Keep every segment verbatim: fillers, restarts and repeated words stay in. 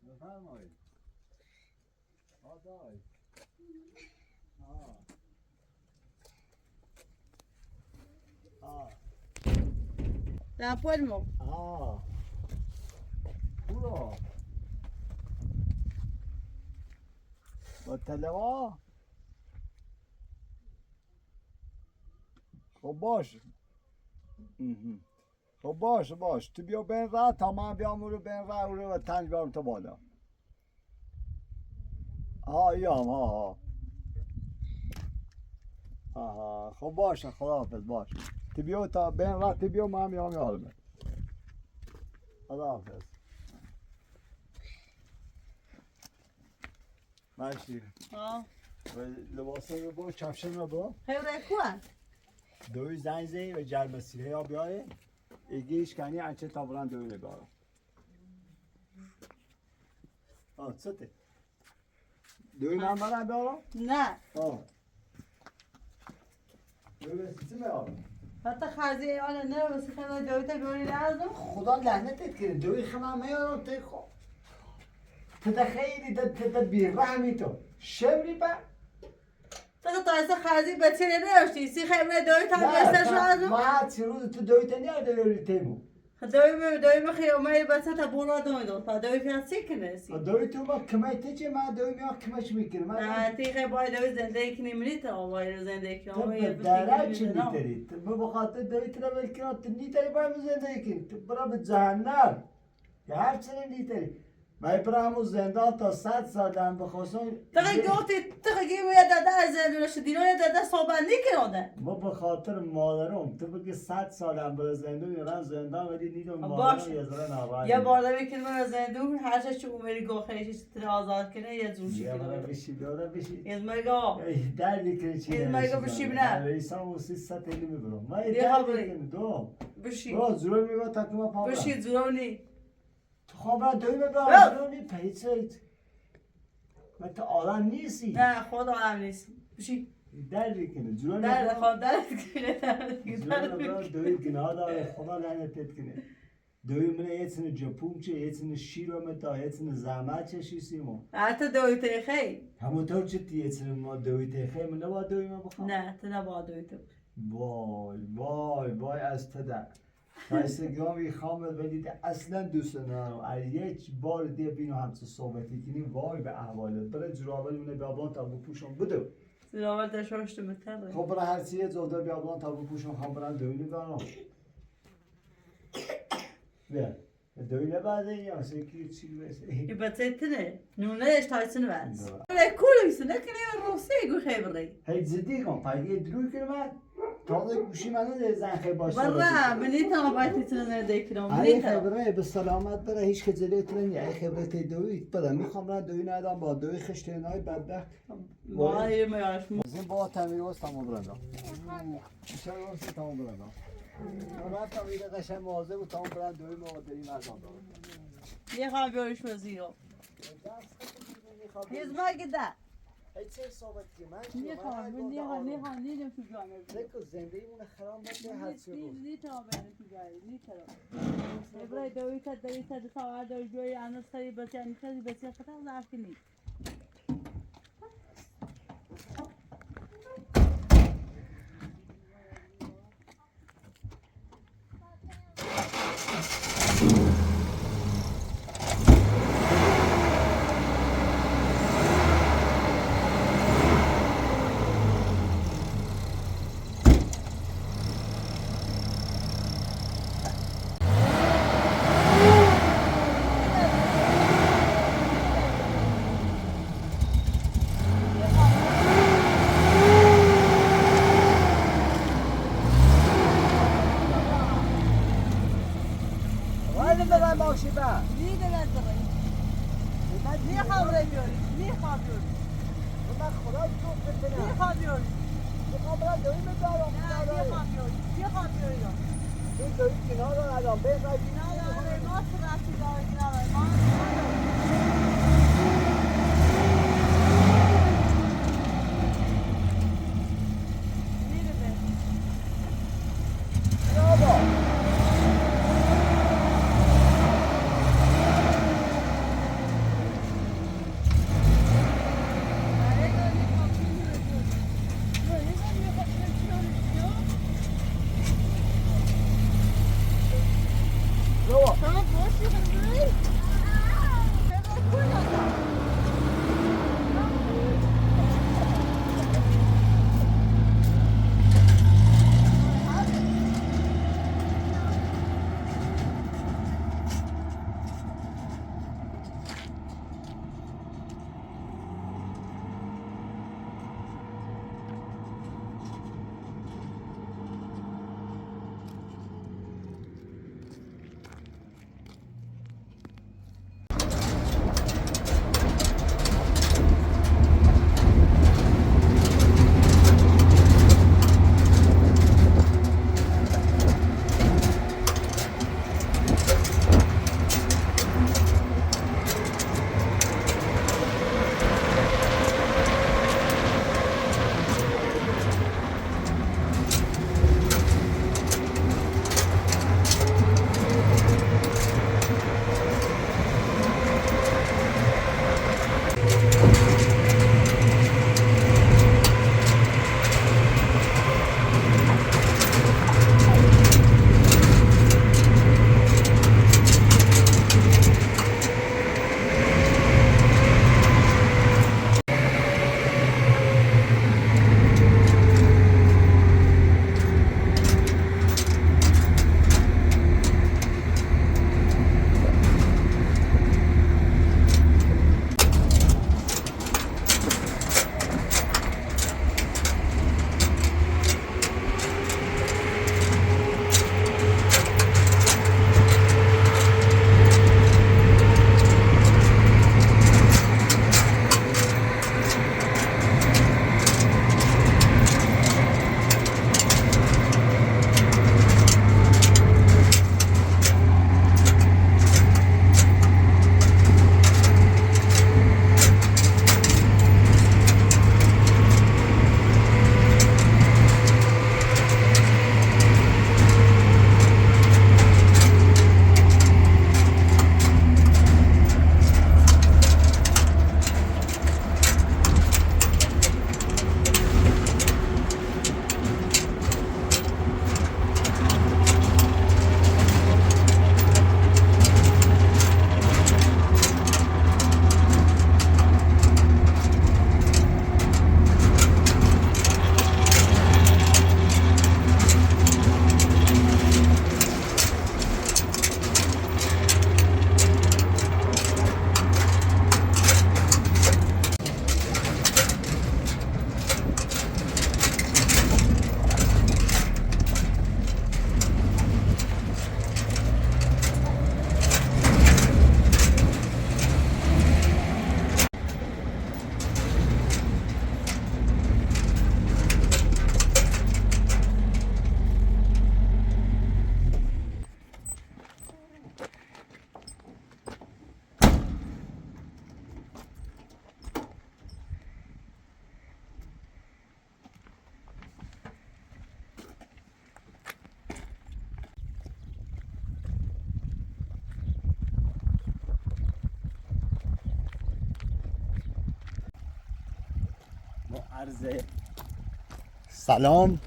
بفرمایید. آقای. آه. آه. لا، پل مو. آه. برو. با تلوا. خب باش. مهم. خب باش، باش. تو بیا بین را تا من بیام او رو بین را، او رو تنج بیارم تو بالا. ها، ایام، ها، ها. آها، خب باشه، خداحافظ، باش. تو بیا تا بین را، تو بیا، من میام یارمت. خداحافظ. ماشی. ها. و لباسا رو بو، کفشا رو بو. هی رای کوه؟ دوی زنگ زنی و جرمسیره یا بیاره. ایگه ایش کنی، انچه تا بران دوی نگارم. آه، چته؟ دوی من برم بیارم؟ نه. آه. دوی بس چی میارم؟ حتی خرجی آن نه، بس خدا دوی تا بیاری لازم. خدا لعنتت کنه، دوی خمه میارم، تی خو. تی ده خیلی ده، تی ده بی‌رحمی تو. شمری به. تو تا ایسا خرجی بچه نمیاشتی، سی خیلی دوی تا نه، بیسته تا شو ازو. ما هر چی روز تو دوی تا نیار دوی تیمو. دوی می، دوی می خیلی اومه بچه تا بولا دوی دو، تا دوی فیان سی کنه سی. دوی تو ما کمای تی چه، ما دوی می آخ کمش می‌کنه، ما نه، تی خیلی باید دوی زندگی کنی، منی تا باید زندگی کنی، تو به دره چی می‌تری؟ تو به بخاطر دوی تو ول کنی، تو نیتری باید زندگی کنی، تو برا به جهنم. یا هر چی نیتری. من برم همون زندان تا صد سال دم بخواستم. تقی گفتی، تقی گی یه داده از زندان شد، دینا یه داده صحبت نکنه. ما به خاطر مادرم، تو بگی صد سال هم بره زندان، یا رم زندان، ولی نیدم مادرم یه ذره ناراحت. یه بار دیگه که من زندان، هر چه چه عمری گو خیلی چه تر آزاد کنه، یه زور شکل. بیا بشی، بیا بشی. یه مگا. ای، درد می‌کنه چی؟ یه مگا بشی بینه. رئیسان و سی ست نمی‌برم. من یه درد می‌کنه، دو. بشی. دو، زور می‌برم تا که ما پا بشی، زور نی. تو خو برا دوی مه برا، زورا نی، پیچ، پیچ. من تو آدم نیستی. نه، خود آدم نیستی. بشی. درد کنه، زورا نی. درد خود درد کنه، درد کنه. زورا نی برا، دوی گناه داره، خدا لعنتت کنه. دوی منه یه تنه جپونگ چه، یه تنه شیر و متا، یه تنه زحمت چه شیسی مو. حتی دوی تیخی. همونطور چه تی یه تنه ما دوی تیخی، من نبا دوی ما بخوام. نه، تو نبا دوی تو. وای، وای، وای از تو در. تا ایسه گامی خامه ولی ده اصلاً دوست ندارم. اگه یک بار دیگه بینم همچه صحبتی کنی، وای به احوالت. بره جورابل اونه بیابان تا بپوشم، بدو. جورابل تا شاشت متر. خب، بره هر چیه زوده بیابان تا بپوشم، خب، برم دوینی برم. بیا. دوینه بعد یا سکی چی بس. ای بچه تنه. نونه اشتای سن بس. نه. ای کولوی سن، نکنه روسی گو خبره. هی زدی کن، پایگی دروی کنه من. تازه گوشی منه ده زن خیلی باشه. برا، منی تا باید تنه ده کنم، منی تا. خبره، به سلامت بره، هیچ خجالت نگی. ای خبره تی دوی، بره، می‌خوام برم دوی ندم با دوی خشته نای بدبخت. وای، ما یاش. زین با تمیز واسه تمام برندم. ایشان واسه تمام برندم. من تمیز قشنگ مواظب و تمام برند دوی ما داریم از آن دارم. یه خواهم بیاریش وزیرو. هیز ما گده. ای چه صحبت که من چی؟ نیخوام، من نیخوام، نیخوام، نیخوام، نیدم تو جوانه. نکو زندگی مون خراب باشه هر چی روز. نیتام برم تو جوانه، نیتام. ابرای دوی تا، دوی تا، دو تا دوی جوی، انا سری بچه، انا سری بچه، خطر نکنی. ولی بلا ماشی با. نی دلت داره. نی خبره بیاری. نی خبره بیاری. من خدا تو فتنه. نی خبره بیاری. تو خبره داری من دارم. نه، نی خبره بیاری. نی خبره بیاری. تو داری کنار الان. بزن. کنار الان. ما تو رفتی داری کنار الان. ما سلام.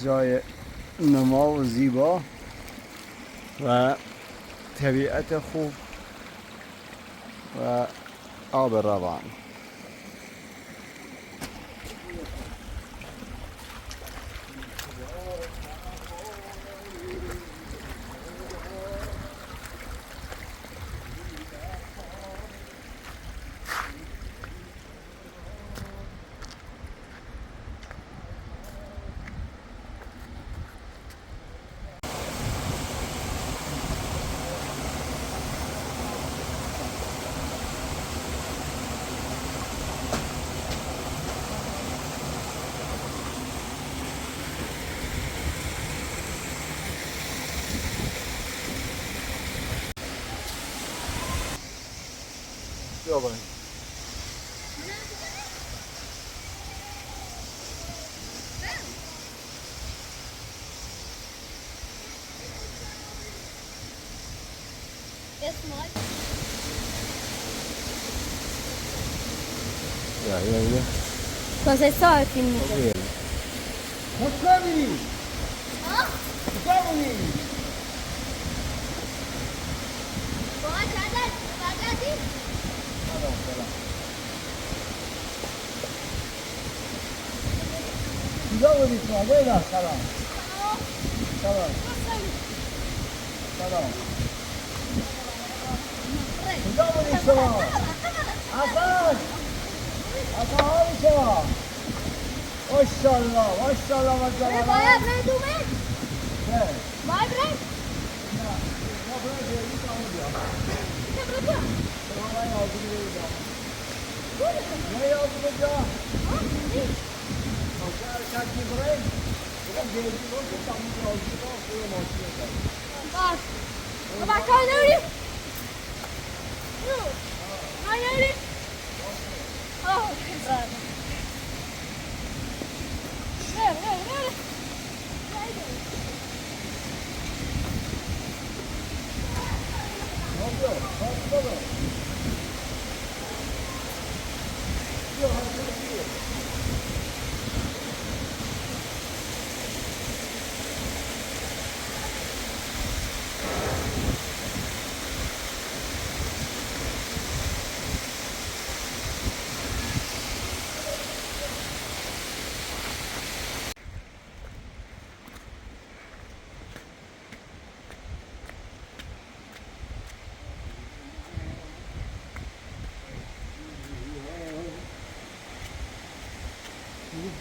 جای نما و زیبا و طبیعت خوب و آب روان. Ya, ya, ya. Cosa è sta il film? Ok. Ma family! Ah? Family! Guarda, guarda, guarda. Salam. Salam. Salam. Salam. Hasan. Hasan, Aisha. Maşallah, maşallah, maşallah. He. Vay bre. Ya, ya, bırak ya, git al ya. Git al ya. Tamam, ben aldım ya. Ne yazdınız ya? Ha? Ne? Bak, ya, sen bir bırak. Bırak, geldi, bak, tamam, aldım, bak, şöyle maçı yapalım. Bak. Bak, kaynağı. Kaynağı. Oh, bravo. Bravo, bravo, bravo.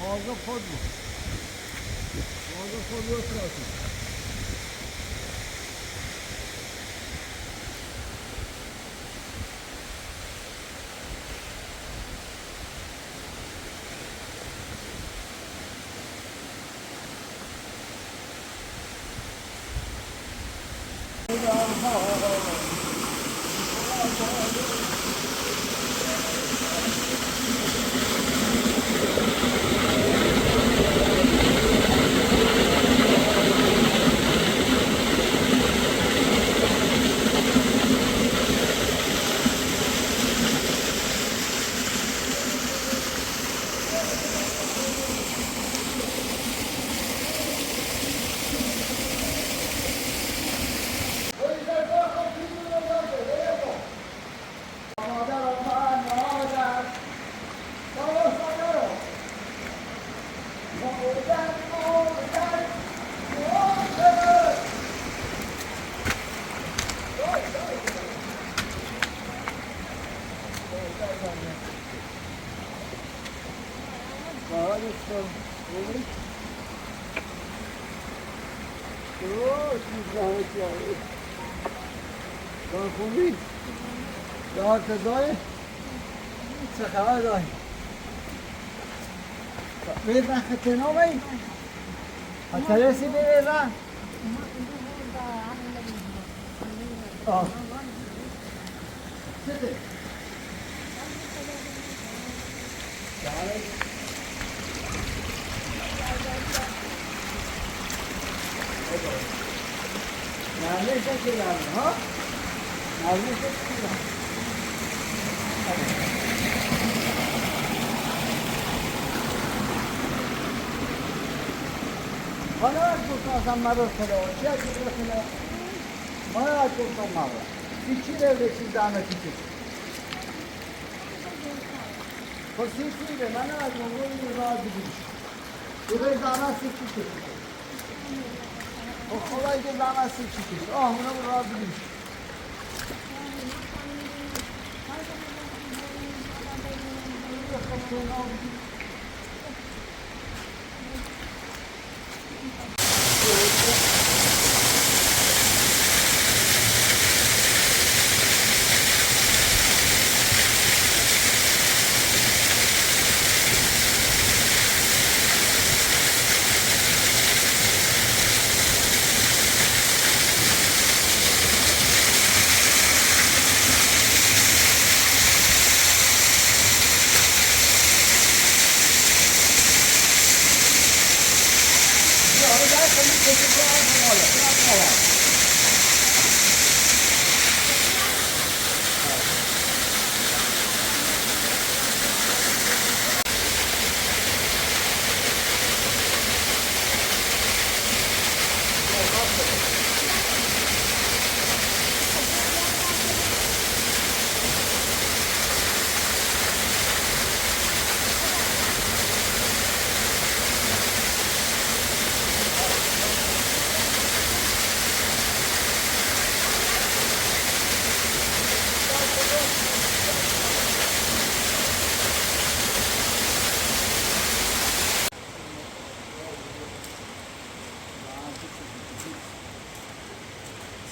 Boğaza fot mu? Boğaza fot yoktur artık. Dayı, çı xəbər dayı? Verdən xəttə nömrəyi? Adresi verdən. Mana kurtulsam marı selo, ya ki bırakın o. Mana kurtulsam marı. Sikir evde siz zahmet için. O sikir de mana kurtulsam marı. Bu da zahmet sikir. O kolay da zahmet sikir. Oh, buna bu razı değil.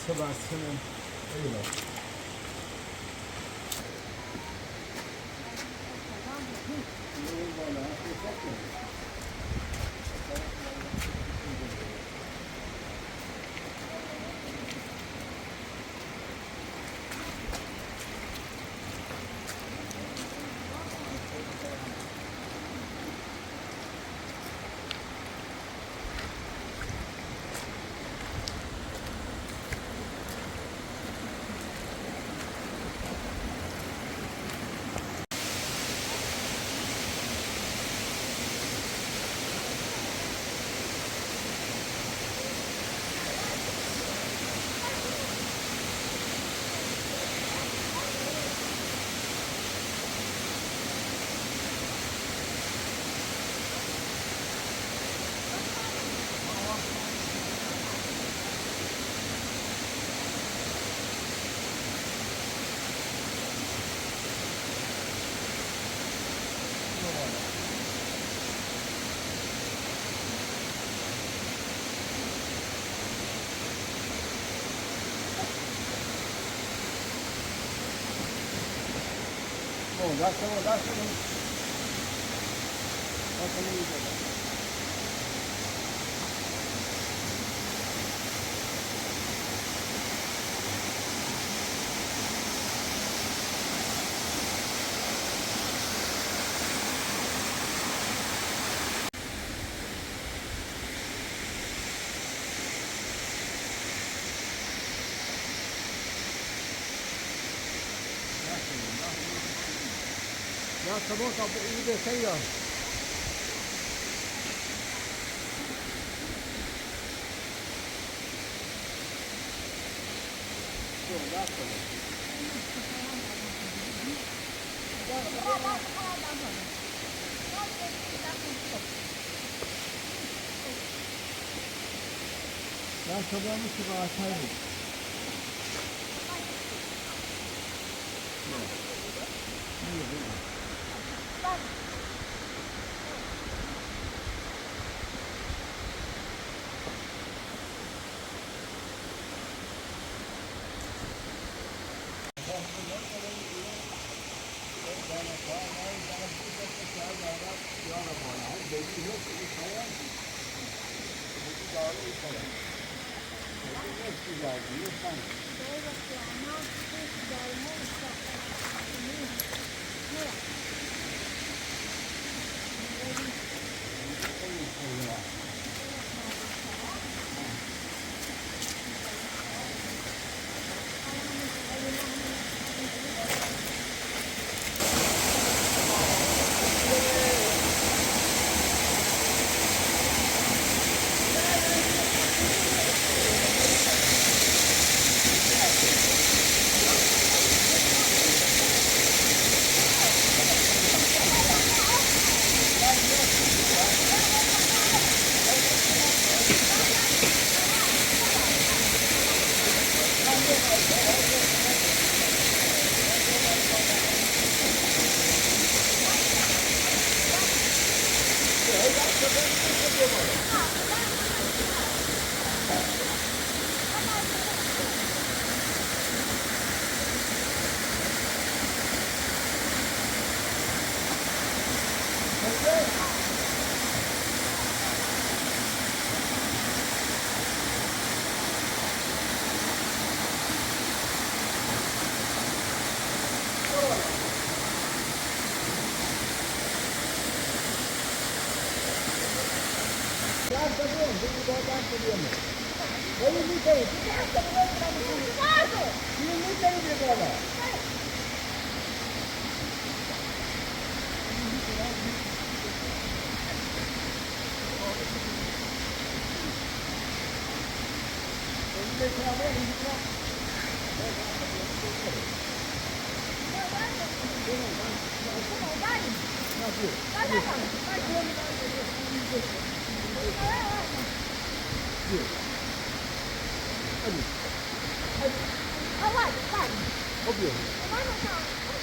Sébastien. Ya, sabota bu ide sayya.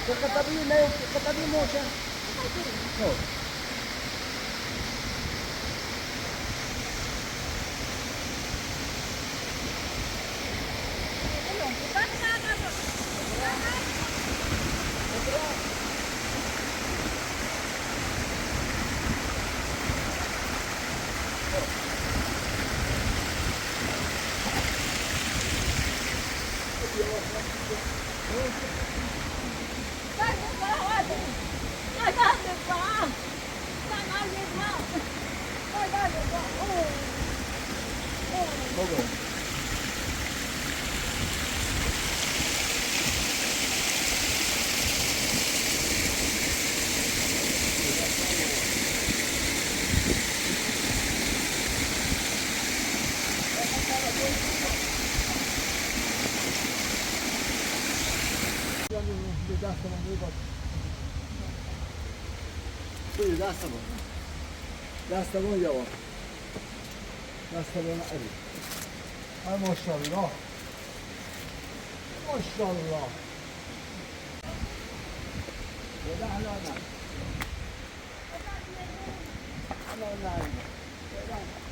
Ka, ka tabi ne, ka tabi mɔɔ sɛ. Lastabon yawa. Lastabon ari. Ay, maşallah. Maşallah. Wada halana. Halana. Wada halana.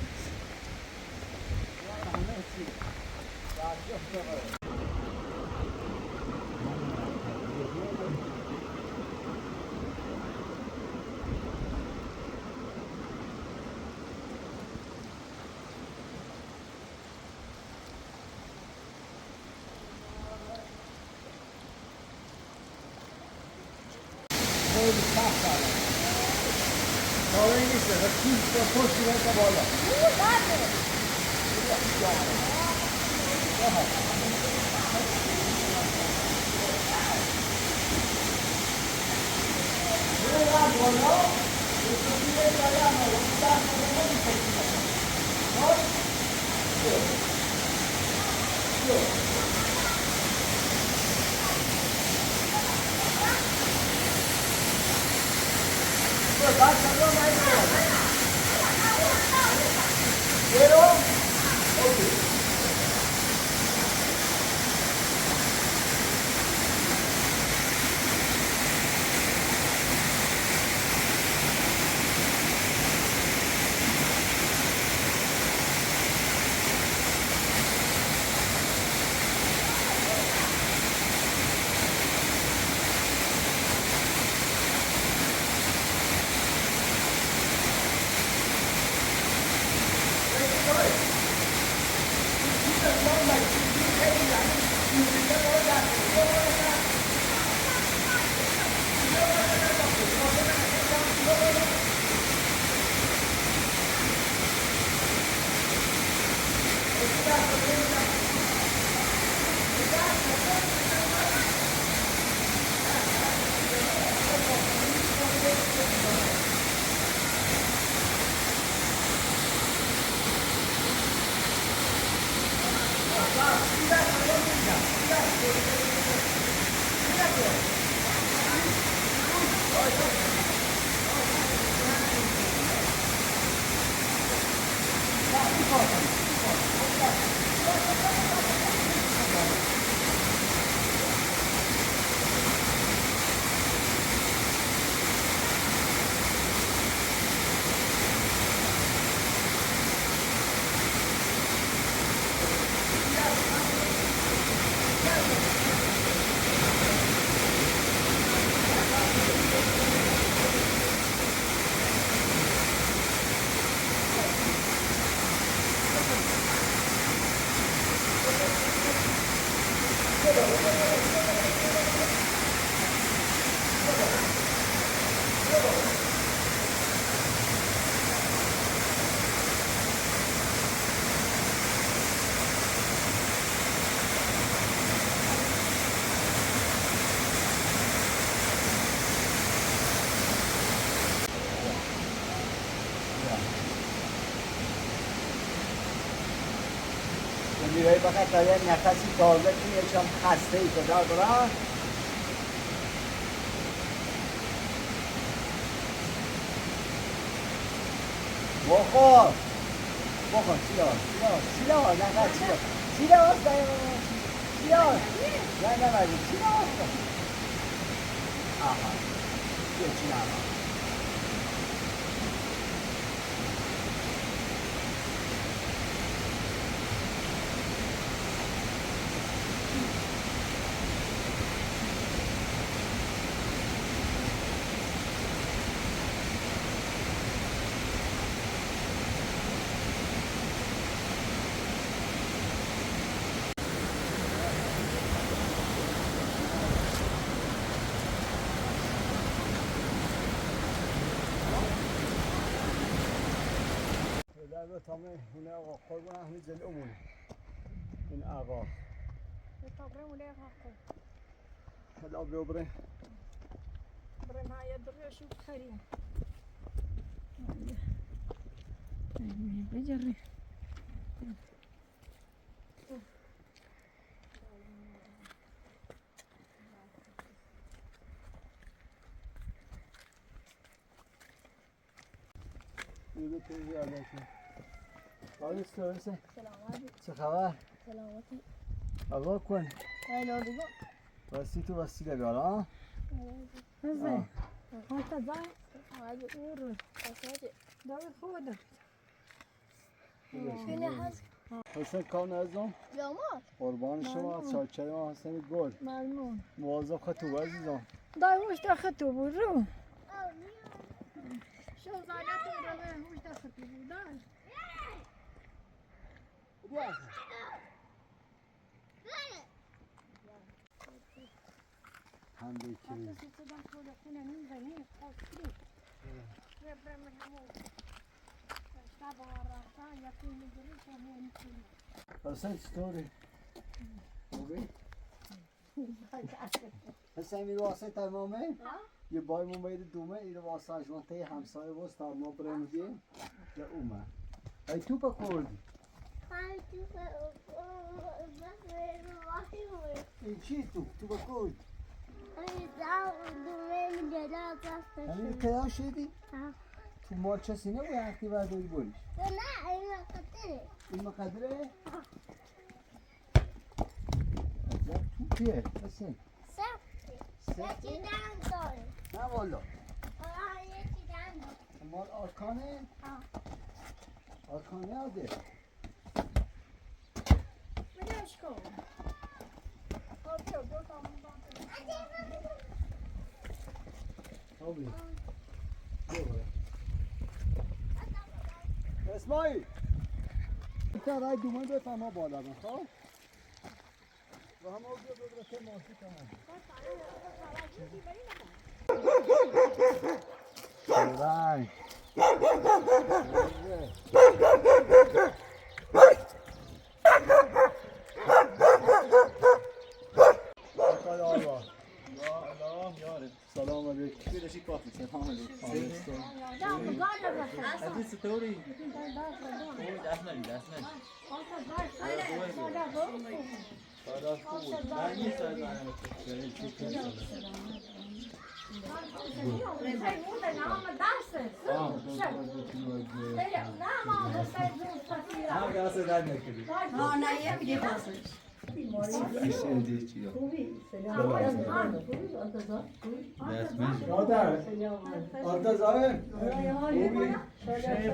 Indi wei baka tayɛ nyaka si tɔɔgɛ ti nyɛ cham xaste i kɛ daa bra. Boko. Boko, sila, sila, sila, nyaka, sila. Sila, sila. Sila, nyaka, sila. Aha. Sila, sila. Tamam, huna o kolbuna huna jel umuni. Huna ago. Hela obre obre. Bre ma ya dure shu kari. Bejare. Aleykum selam abi. Çi xabar? Selameti. Allah kuen. Ay, ne oldu bu? Basitu basile bir ala. Nasıl? Hasta zay. Abi, uğur. David Hoda. Hesen kan ezom. Yama. Qurban şima, çarçayma Hesen Gol. Memnun. Muwazzaf xetu azizom. Day hoş da xetu buru. Şo zanato da hoş da xetu buru da. Hande kiri. Ɔ sɛ story. Obi. Ese mi lo acepta el momento. Hã? Ye boy mo meio do me, e lo sa junte hamsa e vos ta mo prende. Ya uma. Ai tu pa kodi. Ai tu pa. E Tito, tu pa kodi. Ai da do me de la pasta. Ani ke ya shedi? Hã? Tu mo chesine we activa do boli. Na, ai ma kadre. Ai ma kadre? Aja, tu ke? Asin. Sete. Sete. Sete danto. Na volo. Ora sete danto. Amor, Arkane? Ha. Arkane hadi. Hadi aşkım. Abi. Yok. İsmail. Bir tane daha duman da tamam bağladım. Tamam. Selam aleyküm. Selam aleyküm. Alta, Alta Zaven. Selamet.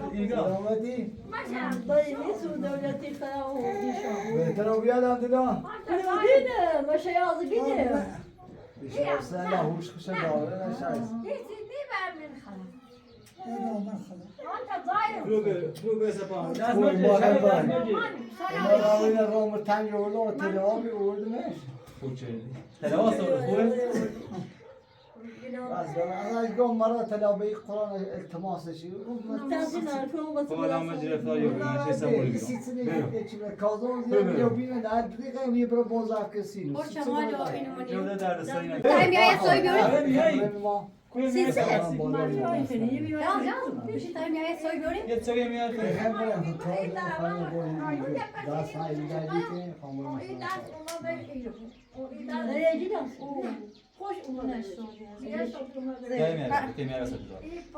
Dayı, ne su devleti kara oldu şu an. Beter o bir adam dedi ama. Öyle değil mi? Maşa yazı gidiyor. İşte sen de hoş kuşa da öyle şey. Probe, probe sepa. Oy, madem ben. Ama abi ne Roma tango oldu, o telefon bir oldu ne? Telefon sordu. Bas, bas, bas, gel, mara telefon bir Kur'an iltimas şey. Tazin arfi olmasın. Kovalama cürefa yok. Şey sen bunu. Sitini geçme. Kazan diye bir ne? Artık bir bozak kesin. Borç ama o inumani. Yo da derdi sayın. Tamam ya, ya soy bir. Hey, hey. Sì, sì. Tamam, tamam, bir şey tamam ya, soy böyle. Nereye gidiyorsun? Hoş umut. Tamam ya,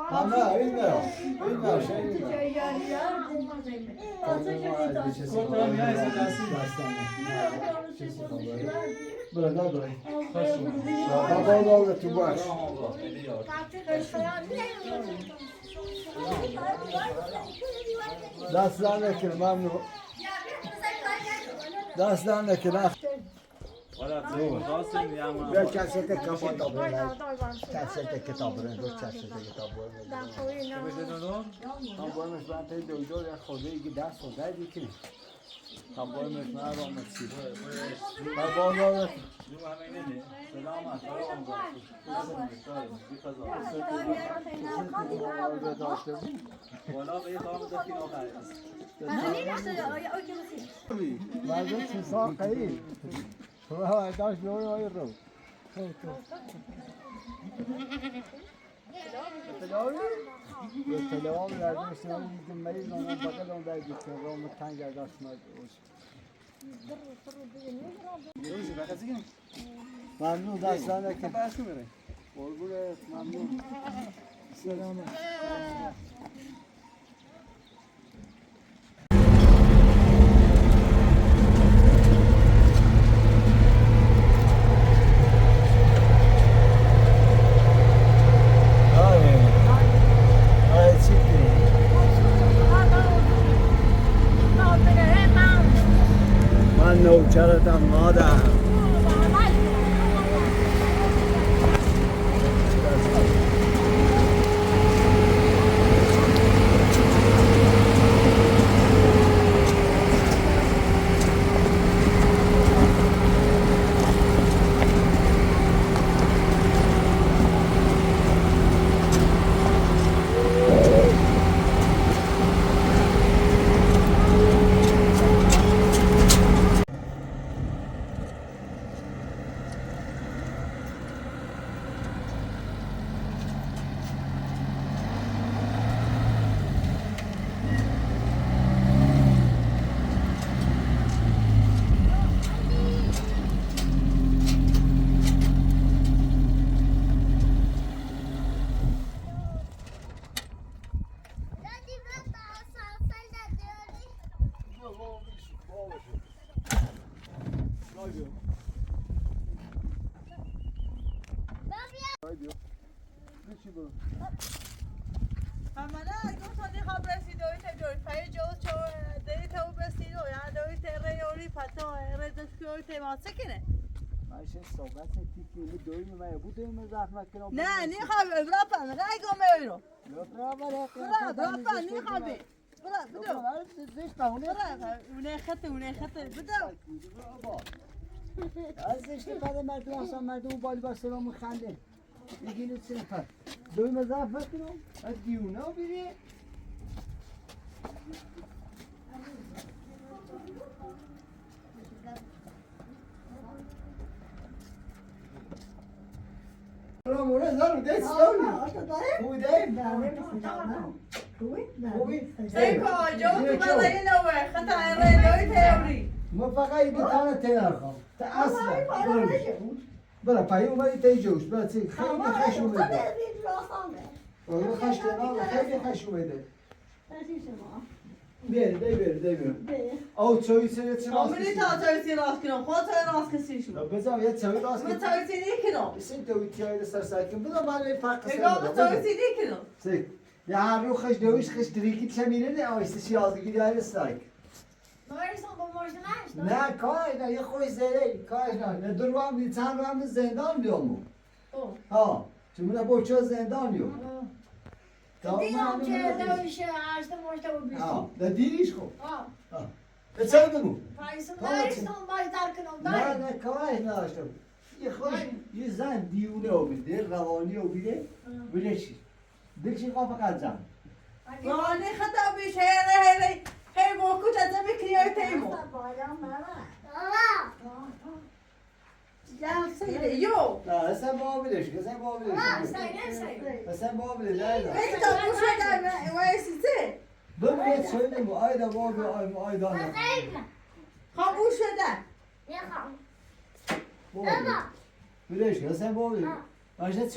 tamam ya. Ama bilmiyorum. Bilmiyorum, şey bilmiyorum. Tamam ya, sen gelsin. Bırak, bırak. Baba, ne oldu, Tubaş? Ders vermek, memnun. Ders vermek, ha? Ve çarşıda kapat tabure. Çarşıda kitabı, dur çarşıda kitabı. Tabure, ben de dur ya, Xodê ki ders o, ders ki. Tablo mı, ne yapalım, Meksika? Tablo mı? Selam, selam. Wala, be, tamam, da ki no kay. Lazım, sağ kayı. Wala, daş, yo, yo, yo. Memnun, derslerine. Oldu, evet, memnun. Selam. Mano, çarata mada. Amana, ɩ kɔsɔ ni xɔbɛ si dɔwitɛ dɔwi fayɩ jɔw cɔ, dɔwitɛ wubɛ si dɔ ya dɔwitɛ rɛ yori patɔ rɛ dɔ kio te ma sekinɛ. Ma se sɔga se tiki ni dɔwi ma ya bu dɔwi ma zaf ma kino. Na ni xɔbɛ bra pa na ɩ gome yoro. Bra bra pa ni xɔbɛ. Bra, bidon. Bra, wune xete, wune xete, bidon. Aziz, te fade mardum, asan mardum, bali ba selam xande. İgini sinfa. Doyma zaf bakino. Hadi yuna biri. Mı fakat iki tane tener kal. Ta asla. Bırak payı umayı teyce uç. Bırak sen. Haydi kaç umede. Oğlum kaç tane aldı? Haydi kaç umede. Beri, de beri, de beri. Aw, çawi sene çi rast. Amri ta çawi sene rast kino, xo çawi rast kisi şu. Ya, bezam ya çawi rast. Amri çawi sene kino. Isin çawi çawi de sar sakin. Bu da bana fark. E, bu çawi sene kino. Sek. Ya, ruh xış döviş xış diriki çemine de, ama işte şey yazdı gider sak. Ne, kaç ne, ya xo zere, kaç ne. Ne durma bir tanrı mı zendan diyor mu? Ha, şimdi bu çok zendan yok. Tamam. Diyor ki, ne işe açtım, işte o bir şey. Ha, da diriş ko. Ha. Ha. E, sen de bu. Tamam. Ne, ne, kawai ne açtım. Ya, hoş, yüzden diyune o bir de, ravani o bir de, böyle şey. Bir şey kafa kalacağım. Ravani hata bir şey, hele, hele. Hey, bu kuta da bir kıyar teymo. Ya, söyle, yo. Ha, sen baba bilesin, sen baba bilesin. Ha, sen, sen. Ha, sen baba bilesin, aynen. Hey, tamam, bu şeyler, ben, ben size. Dur, ben söyleyeyim, bu ayda baba, ay, ayda. Ha, bu şeyler. Baba. Bilesin, sen baba bilesin. Ha. Ayşe,